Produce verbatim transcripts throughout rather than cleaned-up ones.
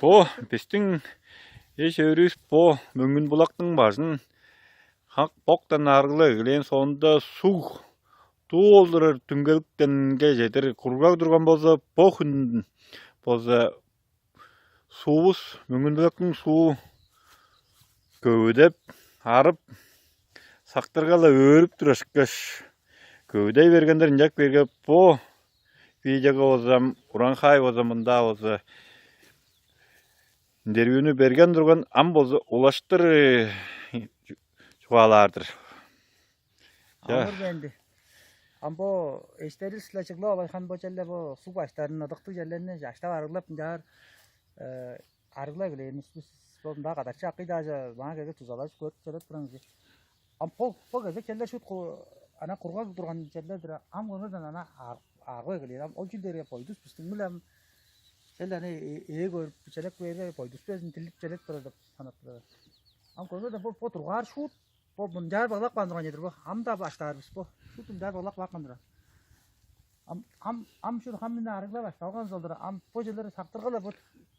Бо бистиң эш-өөрүвүс бо мөңгүн булактың бажын хак боктан аргылап эгелээн соонда, суг дуу олурар дүңгеликтенге чедир кургаг турган болза, бо хүн болза суувус, мөңгүн булактың суу көвүдеп, арып, сактырга-ла өөрүп турар ышкаш, көвүдей бергендер. Ынчап кээрге, бо видеого болза, уран хаай болза, мында болза интервьюну берген турган, ам болза улаштыр чугаалаар-дыр. Амыр бенди. Ам бо эштеривис-биле чыглып алган бо черле, бо суг баштарын, ыдыктыг черлерни чаштап арыглап, ынчаар арыглай билээн бис. Бо мында кадарчы акый даажы маа келгеш дузалажып көрүп чорап турган кижи. Ам бо бо кезек черлер шут ана кургаг турган черлер-дир. Ам көөрден ана аргып эгелээр. Ам ол чүл дээрге бойдус бистиң-биле ам черле ана ээ көрүп челеп кээрге, бойдус безин дилип челеп турар деп санап турар. Ам көөрден бо бо тургаар шут бо мынчаар баглап каан турган чедир бо. Ам-даа баштаар бис бо. Шут мынчаар баглап каапкан турар. Ам ам ам шут хам мени арыглап башталган солдур. Ам бо черлер сактырга-ла бо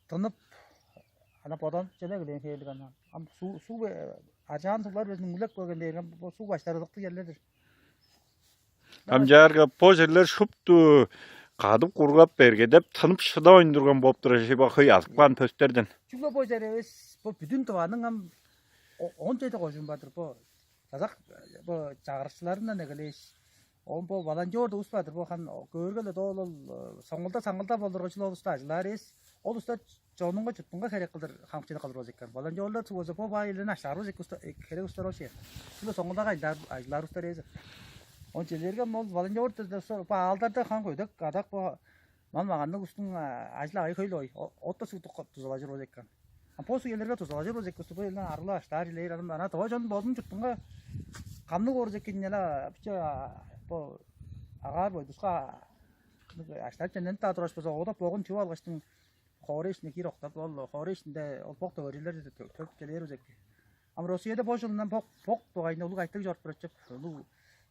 тынып, ана боданып чеде келген хээлиг ана. Ам суу суу аржаан суглар безин үңүлеп келген дээрге, бо суг баштары ыдыктыг черлер-дир. Ам чаарга бо черлер шупту кадып кургап бергедеп, тынып шыдавайн турган болуп турар, ши бо хөй азып каан пөстерден. Чүгле бо чер эвес, бо бүдүн Тываның ам он чеди кожуун бар-дыр бо. Казак бо чагырыкчыларындан эгелээш, он бо волонтер улус бар-дыр бо. Хан көөрге-ле доол ол соңгулда саңгылда болдургачыл ол улуста ажылаар эвес. Ол улустар чонунга, чуртунга херек кылдыр хамчыны кылыр болза экен. Волонтерлар болза бо баа элден аштаар болза эки уста херек устар ол ши. Шула соңгулдага ажылаар устар эзи. Он челерге ол волонтер бо аалдарда хан көдек адак бо мал маганныг устуң ажыл агай хөйлү ой. Отта суг дузалажыр болза экен. Бо суг элерге дузалажыр болза эки усту бо элден арыла аштаар илээр адам ана дова чон бодун чуртунга камныг орус экин нела биче бо агаар бойдуска аштаар чемненип даа тураш болза оодап богун чуп алгаштың хоорай ишине киир октап, ол хоорай ишинде ол бок төгержилер төп келээр узекки. Ам Россияда бо жылындан бок бок дугайында улуг айтыг чоруп турачып, улуг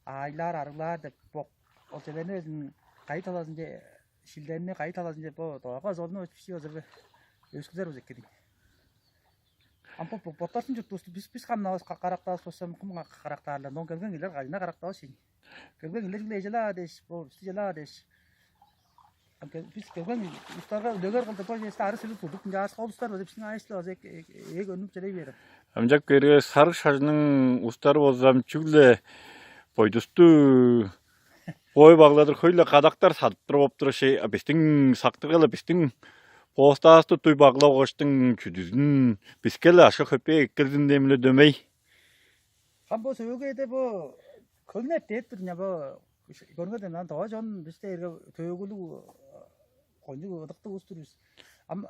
аайлаар, арыглаар деп бок ол челерни безин кайы талазынче шилдерни кайы талазынче бо доога золну өчүпчү озурбе өскүзер узекки дейн. Ам бо боттарсын чурттуусту бис бис камнавыс карактаавыс болсам кым карактаарлар, но келген килер кайына карактавыс шин. Келген килер биле эжелаа дээш, бо бисти желаа дээш. Бис келген устарга үлегер кылдыр бо чести ары силип турдук. Ынчаарыска ол устар база биздин айышлы база эк өнүп чедей берем. Амчак берге сарык шажының устары болзам чүгле бойдусту бой багладыр хөйле кадактар садып туруп оптур ши. Биздин сактыргала биздин боостаасты туй баглап оштуң чүдүзүн бискеле ашка хөппей эккелдин демиле дөмей. Ам бо сөөгеде бо көлнеп дээп тур ня бо көрүңер ам доо чон бисте эрге төөгүлүг кончуг ыдыктыг устур бис. Ам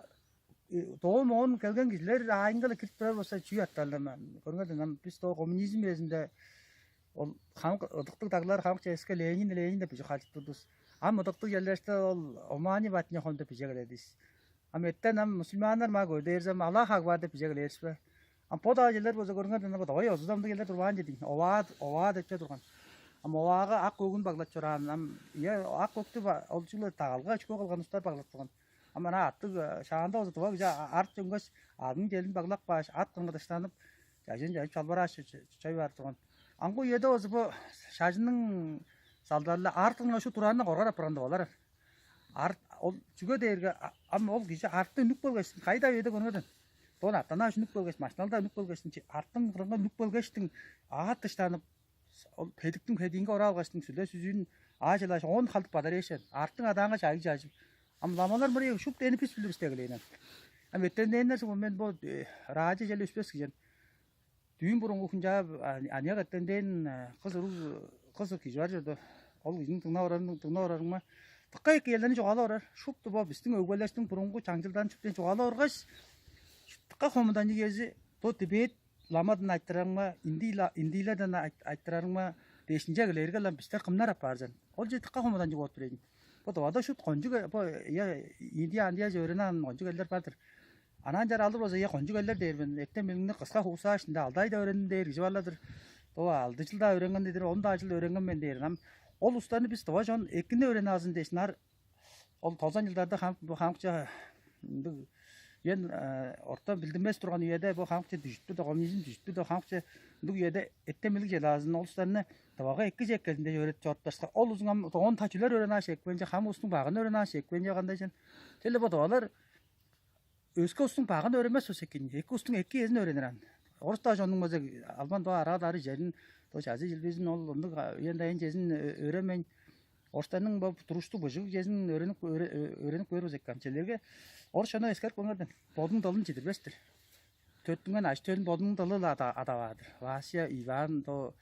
доо моон келген кижилер аайынга кирип турар болса чүй аттарлама көрүңер ам бис доо коммунизм үезинде ол хамык ыдыктыг даглар хамык чевеске Ленин Ленин деп бижип халчып турдувус. Ам ыдыктыг черлерде ол Омани Батнихон деп бижип келедивис. Ам эртен ам мусульманнар маа көрдээрзем Аллах Акбар деп бижип келээрис бе? Ам бо даа черлер болза көрүңер ам давай озузамдыг черлер турбаан чедиң. Оваа оваа депче турган. Ам оваага ак өгүн баглап чораан. Ам ие ак көктү ол чүгле дагалга үчкө кылган устар баглап турган. Ам ана аттыг шаанда болза дыва кижи арт чөңгеш адын челин баглап кааш ат кыңгыдыштанып жажын жайып чалбарааш чой баар турган. Аңгы үеде болза бу шажының салдарлы арт кыңга шу тураандан коргар апарган деп алар. Арт ол чүге дээрге ам ол кижи арты үнүп келгештиң кайда үеде көргөдөн. Дон аттанаа үнүп келгеш, машиналда үнүп келгештиң, арттың кырынга үнүп келгештиң, аат дыштанып, ол педиктиң педиинге ора алгаштың сүлде сүзүүн аажылаш оон халдып бадар эшен. Арттың адаанга чайыг чажып. Ам ламалар мырый шуп дени пис билир бис дегилейнен. Ам эттенденнер мен бо раажы чел өспес кижен. Дүүн бурунгу хүн чаап аныяк эртенден кыз уруг кыз кижи бар чорду. Ол кижиниң дыңнап орарын дыңнап орарыңма дыка эки элдени чугаалап орар. Шупту бо биздин өгбелештиң бурунгу чаңчылдарын чүптен чугаалап оргаш, дыка хомуданчыг эзи бо Тибет ламадан айтырарыңма, индийлерден айтырарыңма дээшинче келээрге ылам бистер кымнар апаар чан. Ол же дыка хомуданчыг болуп тур эдин. Бо дывада шут кончуг бо Индия андыяже өөренген кончуг элдер бар-дыр. Анаан чара алыр болза, ийе, кончуг элдер дээр мен. Эртен меңни кыска хуусааш, ында алдай-да өөрендим дээр кижи бар-ла-дыр. Доо алды чылда өөренген дедир, он даа чыл өөренген мен дээр. Ам ол устарны бис дова чон экинде өөренип алзын дээш, нар ол тозан чылдарда хамыкча ындыг Үен орта билдинмес турган үеде бо хамыкче дүжүттүр да, коммунизм дүжүттүр да, хамыкче ындыг үеде эттемилиг желаазын ол устарны дывага эки чеккезинде өөредип чоруптарска, ол узунгам доон та чүлер өөренааш экпенче, хам устуң багын өөренааш экпенче кандайжын. Черле бо дывалар өске устуң багын өөренмес болза экен, эки устуң эки эзин өөренир ан. Орус даа чоннуң болза албан доо араа дары черин, доо чазы жилбизин ол ындыг үен дайын чезин өөренмейн, орустарның бо туруштуг быжыг чезин өөренип өөренип көөр болза экен. Челерге орус чону эскерип көңерден, бодуң дылын чидирбестир. Төттүнген аш төлүн бодуң дылы-ла адаваадыр. Вася, Иван до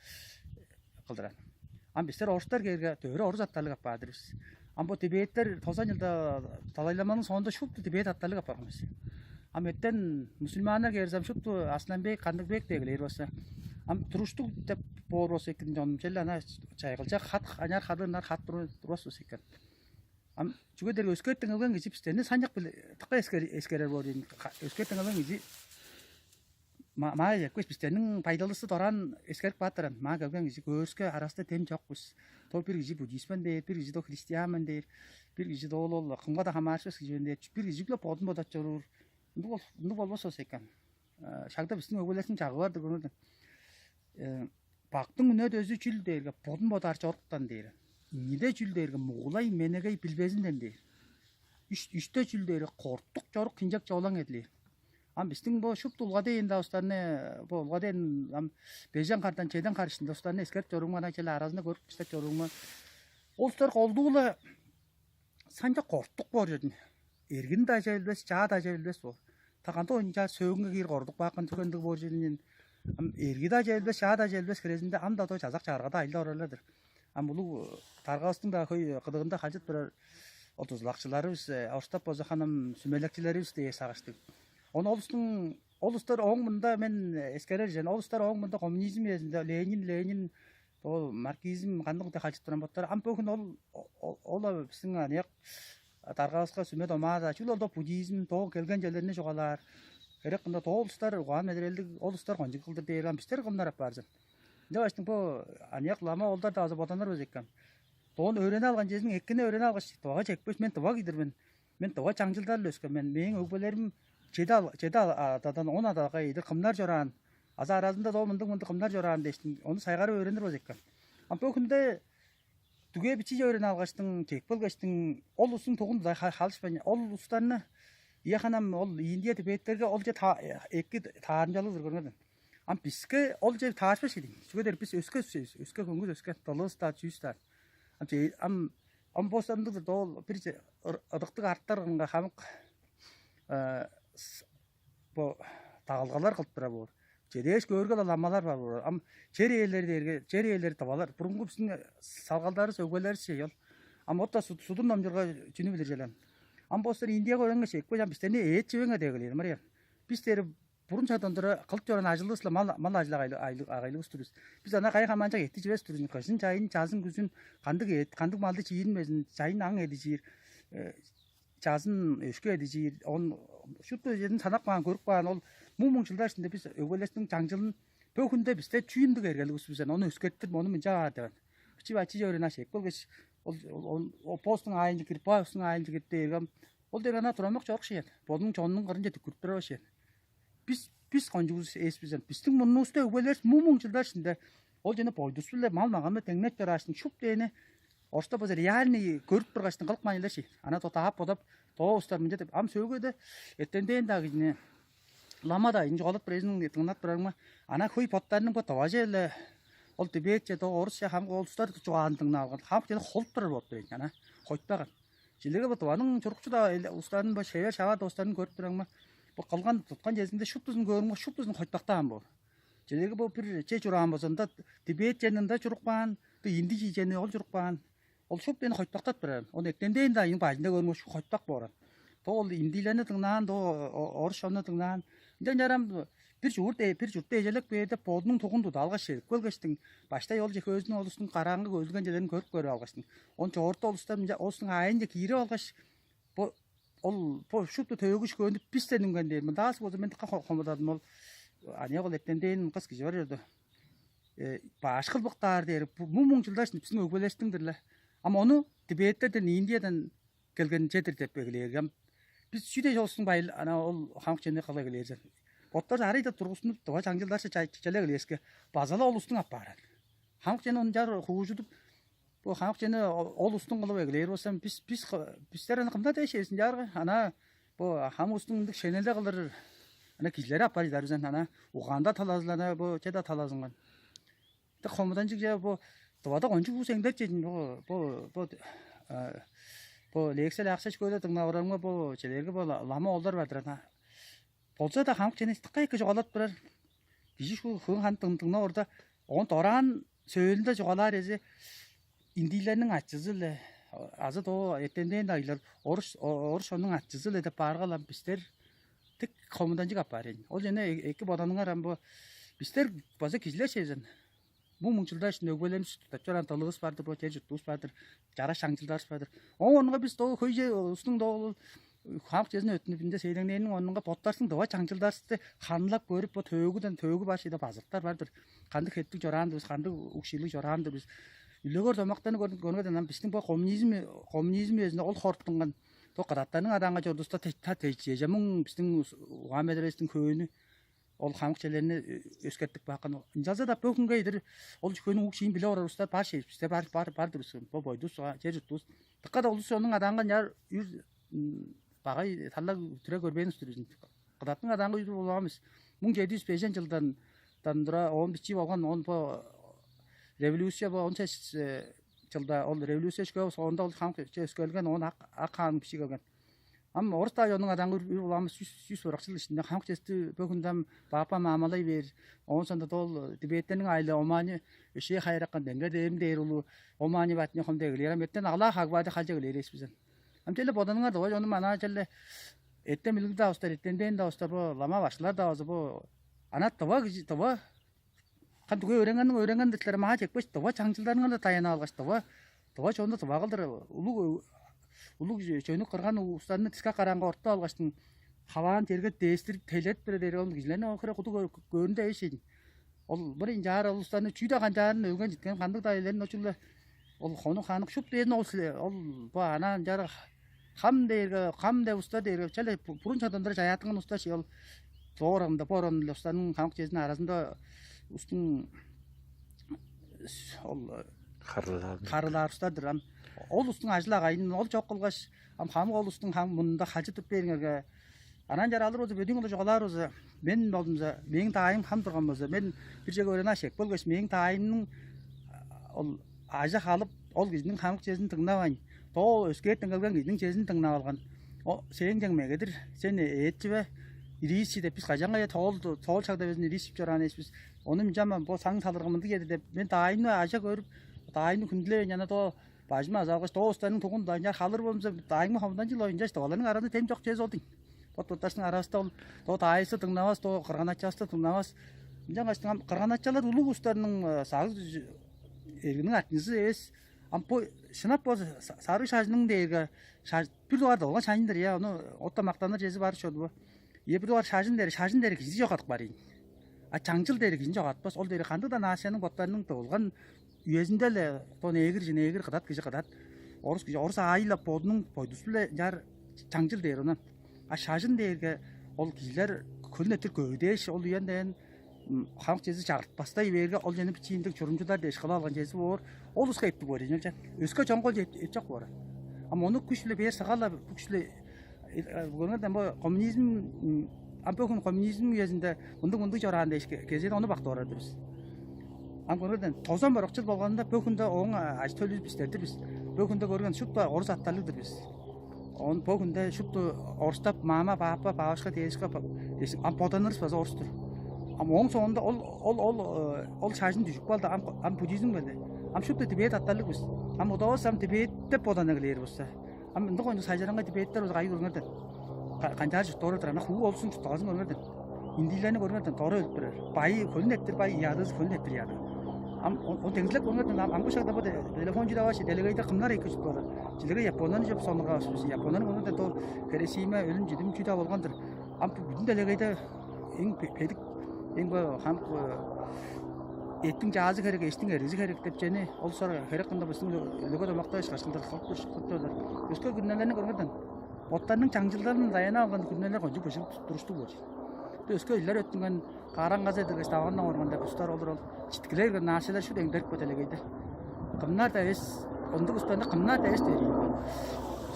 кылдыран. Ам бистер орустар кээрге дөөрү орус аттарлыг аппаадыр бис. Ам бо тибеттер тозан жылда далайламаның соонда шупту тибет аттарлыг аппарган бис. Ам эттен мусульманнар кээрзем шупту Асланбек, Кандыгбек дегилээр болса, ам туруштуг деп боор болса экен, чонум чел ана чайгылча хат аняр хадыыннар хат турбас болса экен. Ам чүге дээрге өскертиң ылган кижи бистерни санчак биле тыкка эскерер боор дейн. Өскертиң ылган кижи маа чекпес бистерниң пайдалысы дораан эскерип кааттаран маа келген кижи көөрүске араста тем чок бис. То бир кижи буддист мен дээр, бир кижи то христиан мен дээр, бир кижи доол ол кымга да хамаарышпас кижи мен дээр, бир кижи биле бодун бодап чоруур. Ындыг болбос болза экен. Шагда бистиң өгбелерниң чагы бар-дыр көрүңер. Бактың үнөт өзү чүл дээрге бодун бодаар чоруктан дээр. Ийиде чүл дээрге мугулай менегей билбезинден дээр. Үште чүл дээрге кортук чорук хинчек чоолаң эдилээр. Ам бистиң бо шупту улга дээн да устарны бо улга дээн ам бежен кардан чеден кар ишинде устарны эскерип чорууңма ана чел аразында көрүп кыстап чорууңма. Ол устар колдуула санча кортук боор чүрдүн. Эргин дажа билбес, чаа дажа билбес боор. Та кандыг оюнча сөөгүнге киир кордук бааккан түгендиг боор чүрдүн. Ам эрги дажа билбес, чаа дажа билбес хирезинде ам да доо чазак чааргада айылда оралладыр. Ам улуг даргавыстың-даа хөй кыдыгында халчып турар отузулакчыларывыс, орустап болза ханам сүмелекчилеривис дээш сагыштыг. Ону олустуң олустар ооң мында мен эскерер жен, олустар ооң мында коммунизм үезинде Ленин, Ленин, ол маркизм кандыг деп халчып турган боттар. Ам бөгүн ол ол биздин аныяк даргавыска сүме домаа чүл ол буддизм доо келген жерлеринде чугаалаар. Эрек мында доо улустар угаан медерелдиг ол улустар кончуг кылдыр дээр ам бистер кымнар апаар жен. Ынча баштың бо аныяк лама олдар да азы боданар безеккен. Доон өөрени алган чезиң эккине өөрени алгаш, дывага чекпеш, мен дыва кидир мен. Мен дыва чаңчылдар-ла өскен мен. Мээң өгбелерим чеди ал- чеди ал- ададан он адага ийдир кымнар чораан. Азы аразында доо мындыг мындыг кымнар чораан дээштин. Ону сайгарып өөренир болза экен. А бо хүнде дүге бичии өөрени алгаштың, чек белгештиң, ол устуң тугун халышпайн, ол устарны ие ханам ол Индия Тибеттерге ол же эки таарымчалыг көргөн. Ам биске ол же таарышпас кидиң. Чүге дээрге бис өске өске көңүс өске дылывыс-даа, чүүс-даа. Ам ам ам бостандыгдыр доол бир ыдыктыг арттарынга хамык бо дагылгалар кылып тура боор. Чедээш көөрге-ла ламалар бар боор. Ам чер ээлери дээрге чер ээлери дывалар. Бурунгу биздин салгалдарыбыз, өгбелеривис ол. Ам отта судун номчурга чүнү билир челен. Ам бостар Индияга өрөнгеш экпе ам бистерни эът чивеңер дегелээр Мария. Бис дери бурун чадан тура кылып чораан ажылывыс-ла мал мал ажыл агайлыгыс турбус. Бис ана кай хамаанчак эти чивес турбус. Кыжын чайын, чазын күзүн кандыг эт, кандыг малды чииринмезин, чайын аң эди чиир, чазын өшкө эди чиир. Он шупту эжедин санап каан, көрүп каан ол муң муң жылдар ичинде бис өгбелестиң чаңчылын бө хүнде бисте чүүндүг эргелигис бизен ону өскерттир, мону мынча аар деп. Чип ачы жөрүн ашек болгаш ол постуң аайынче кирип, баастың аайынче кирип дээргем. Ол дээр ана турамак чорукшуян. Бодунуң чонунуң кырынче дүкүрүп турар башыян. Бис бис кончугувус эс бизен. Бистиң мурнувуста өгбелер муң-муң чылдар ишинде ол жана бойдус-биле мал-маганны деңнеп чораашын шуп дээни орта база реальный көрүп тургачтын кылып маанилеши. Ана то таап бодап, то устар мынча деп ам сөөгеде эттенден дагы кижини лама да ин чугаалап турайын дыңнап турарыңма. Ана хөй боттарының бо таважа эле ол Тибетче, то орусча хамгы ол устар чугааны дыңнаалган. Хамык жана холуп турар болуп турайын ана хойтпаган. Жилерге бо дываның чурукчу-даа устарын бо шевер шавар достарын көрүп тураңма. Бо кылган туткан чезинде шуптузун көөрүңме шуптузун хойтпактаан боор. Жилерге бо бир че чураан болза, ында Тибет ченинде чуруп каан, бо инди чиижени ол чуруп каан. Ол шупту эни хойтпактап турар. Ону эктемдээн-даа ийин бажында көрүңме шуп хойтпак бооран. То ол индийлени дыңнаан, то орус шонну дыңнаан. Ынчан чарам бир чуурт бир чуртта эжелек бээр деп бодунуң тугун тудуп алгаш чедип келгештиң, баштай ол чехөөзүнүң олустуң карааңгы көзүлген чедерин көрүп көрүп алгаштың. Он чогурту олустар мынча олустуң аайынче киирип алгаш, бо ол бо шупту төөгүш көөнү бистен үнген дээр. Мындаас болза мен дыка хомудадым ол аныяк ол эптемдээн кыс кижи бар чорду. Баш кылбыктаар дээр бу муң муң чылдаш биздин өгбелештиңдир-ле. Ам ону Тибеттерден, Индиядан келген чедир деп эгелээргем. Бис чүү дээш ол улустуң байыл ана ол хамык чемни кылып эгелээр сен. Боттар арый деп тургустунуп, дыва чаңчылдарже ча- чалап эгелээривиске, база-ла ол улустуң апаар. Хамык чемни ынчаар хуужудуп, бо хамык чемни ол улустуң кылып эгелээр болза, бис бис бистер аны кымда дээш эвес ынчаарга, ана бо хамык улустуң ындыг шенелде кылдырар ана кижилери апаар чыдар бис ана, угаанда талазылана бо чеда талазынган. Хомуданчыг че бо Тывада кончуг улус эңдерчейн бо бо бо бо лекция акша школа дыңнап орарымга, бо челерге бо лама олдар бар-дыр ана. Болза-даа хамык ченестикке эки чугаалап турар. Кижи шул хөөн ханы дыңнап орда, оон дораан сөөлүнде чугаалаар эзи индийлерниң ачызы-биле азы доо эртемдээн дагыйлар орус орус чоннуң ачызы-биле деп бааргалам бистер тик хомуданчыг апаар ийин. Ол чене эки боданыңар ам бо бистер база кижилер шевзен. Бу муңчулдаш нөгбелерин тутап чораан дылывыс бар-дыр, бо чер чуртувус бар-дыр, чараш чаңчылдарывыс бар-дыр. Оон онуга бис доо хөйже устуң доо хамык чезин өттүнүп, ынча сейлеңнээниң орнунга боттарсың дыва чаңчылдарывысты ханылап көрүп, бо төөгүден төөгү бар шиде базырыктар бар-дыр. Кандыг хептиг чораан-дыр бис, кандыг укшийлиг чораан-дыр бис. Үлегер домактарны көрүнгөден ам биздин бо коммунизм коммунизм үезинде ол хоруптунган бо кыдаттарның адаанга чордувуста тежемиң биздин угаан медерестиң хөөнү ол хамык челерни өскертип каапкан. Ынчалза-даа бөгүнге идир ол чүкөнүң уг шиин билип орар улустар бар шей бисте бар бар бар-дыр бо бойдус чер чуртувус. Дыка-да улус чоннуң адаанга ынчаар үр багай талла түре көрбээн улус-тур бис. Кыдаттың адаанга үр болган бис. Муң чеди жүз бежен жылдан тура оон бичии болган он бо революция бо он сес жылда ол революция өскө соонда ол хамык өскелген он ак хаан бичии келген. Ам орус-даа чоннуң адаанга үр уламыс чүс чүс ыракчыл ишинде хамык чести бөгүндем баапа маамалай бээр. Оон сондо ол дибеттерниң айлы омааны өшээ хайыраккан денгер дээм дээр улу омааны батны хомда эгелээр ам эттен алаа хагбаады халча эгелээр эс бизен. Ам челе боданыңар доо чонум анаа челе эттен билиг да устар эттенден да устар бо лама башкылар да база бо ана тыва кижи тыва Кандыг өөренгенниң өөренген-дир силер маа чекпеш дыва чаңчылдарыңар-ла даяна алгаш дыва дыва чонну дыва кылдыр улуг улуг чөнү кырган улустарны дискак караанга ортуп алгаштың хаваан черге дээстирип телерип тура дээрге ол кижилерни ол хире куду көөрүнде эвес ийин. Ол бир ынчаар улустарны чүү-даа канчаарын өлген читкен кандыг-даа элерин очулда ол хонук ханнык шуп дээрин ол ол бо анаа ынчаар Хам дээрге, хам деп уста дээрге, чале бурун чадандыр чаяаттынган уста ши ол доор ында бор онле устарның хамык чезин аразында устун ол харылаан харылаар устадыр ам ол устуң ажыл агайын ол чок кылгаш ам хамык ол устуң хам мурнунда халчы туруп бээриңерге анан чара алыр болза бөдүң ылы чугаалаар болза мен болдумза мээң даайым хам турган болза мен бир чеге өрен ашек болгаш мээң даайымның ол ажа халып ол кижиниң хамык чезин дыңнавайн доо өскээртен келген кижиниң чезин дыңнап алган. О сээң чең мегедир, сен ээчи бе? Ирисчи деп бис кажан кая тоол тоол чагда безин ирисчип чораан эвес бис. Ону мынчаман бо саң салырга мындыг эди деп мен даайымны ажа көрүп, даайымны хүндүлевейн ана доо бажымы азалгаш доо устарның тугун ынчаар халыр болза даайымны хомудан чыл оюнчаш доо аларның араны тем чок чүвези ол дийин. Бот боттарның аразында ол доо даайысы дыңнавас, доо кырганачаасты дыңнавас. Ынчангаш кырганачалар улуг устарның сагыз эргиниң артынчызы эвес. Ам бо шынап бо сарыг шажының дээрге бир дугаар долган шажын-дыр я, ону отта мактаныр чези бар чоду бо. Е бир дугаар шажын дээри, шажын дээри кижи чок адык бар ийин. А чаңчыл дээри кижини чок атпас. Ол дээри кандыг-даа нацияның боттарының долган үезинде-ле дон эгир жин эгир кыдат кижи кыдат. Орус кижи орус аайы-ла бодунуң бойдусу-биле чаар чаңчыл дээр онан. А шажын дээрге ол кижилер хөлүн эртир көөгдээш, ол үен дээн хамык чези чагыртпастай бээрге ол чени бичииндиг чурумчудар дээш кылып алган чези боор. Ол уска эптиг боор эжелчен. Өске чоңгол эпчок боор. А мону күш-биле бээр сыгала күш-биле көрүңерден бо коммунизм ам бөгүн коммунизм үезинде мындыг мындыг чораан дээш кезээде ону бактып орар бис. Ам көрүңерден тозон борокчул болгонунда бөгүнде ооң ажы төлүбүз бистердир бис. Бөгүнде көрген шупту орус аттарлыг-дыр бис. Он бо хүнде шупту орустап мама, папа, бабушка, дедушка дээш ам боданырыс база орустур. Ам ооң соонда ол ол ол ол шажын дүжүп калды. Ам ам буддизм келди. Ам шупту Тибет аттарлыг бис. Ам удавас ам Тибет деп бодана килээр болза. Ам ындыг ончук сайжараңга Тибеттер болза кайы көрүңерден. Канчаар чурттап орар ана хуу олсун чурттагазын көрүңерден. Индийлени көрүңерден дора өлүп турар. Байы хөлүн эптир бай, ядыызы хөлүн эптир яды. Ам ол деңзилеп көрүңерден ам амгы шагда бо телефон чүдаваш делегейде кымнар эки чүп болар. Жилеге японнаны чөп сонургаваш бис. Японнаны көрүңерден доо Хиросима өлүм чидим чүдап болгандыр. Ам бүдүн делегейде эң педик эң бо хамык эттиң чаазы керек, эштиң эргизи керек деп чени ол сор херек кында бистиң өлүгө домакта ышкаш кылдыр кылып тур кылып турлар. Өске күрүнелерни көрүңерден. Боттарының чаңчылдарын даяна алган күрүнелер кончуг быжыг туруштуг боор. Өске ыйлар өттүнген каараң-каза эдергеш, давандан органда бустар олар ол читкилер наашалар шу деңдерик бо делегейде. Кымнар да эвес, ондук устарында кымнар да эвес дээр.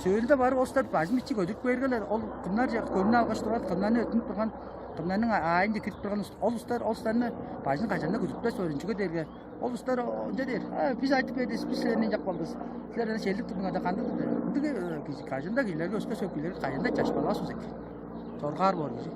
Сөөлүнде барып олустар бажын бичи көдүрүп бергелер, ол кымнар көрүнү алгаш турган, кымнарны өттүнүп турган, кымнарның аайынче кирип турган ол устар, ол устарны бажын кажан-даа көдүрүппес боор, чүге дээрге ол устар ынча дээр: «А, бис айтып бердивис, бис силерни ынчап калдывыс. Силер ынча шелдип турдуңар да кандыг-дыр?» Ындыг кижи кажан-даа кижилерге, өске сөп кижилерге кажан-даа чашпалааш узек. Чоргаар боор кижи.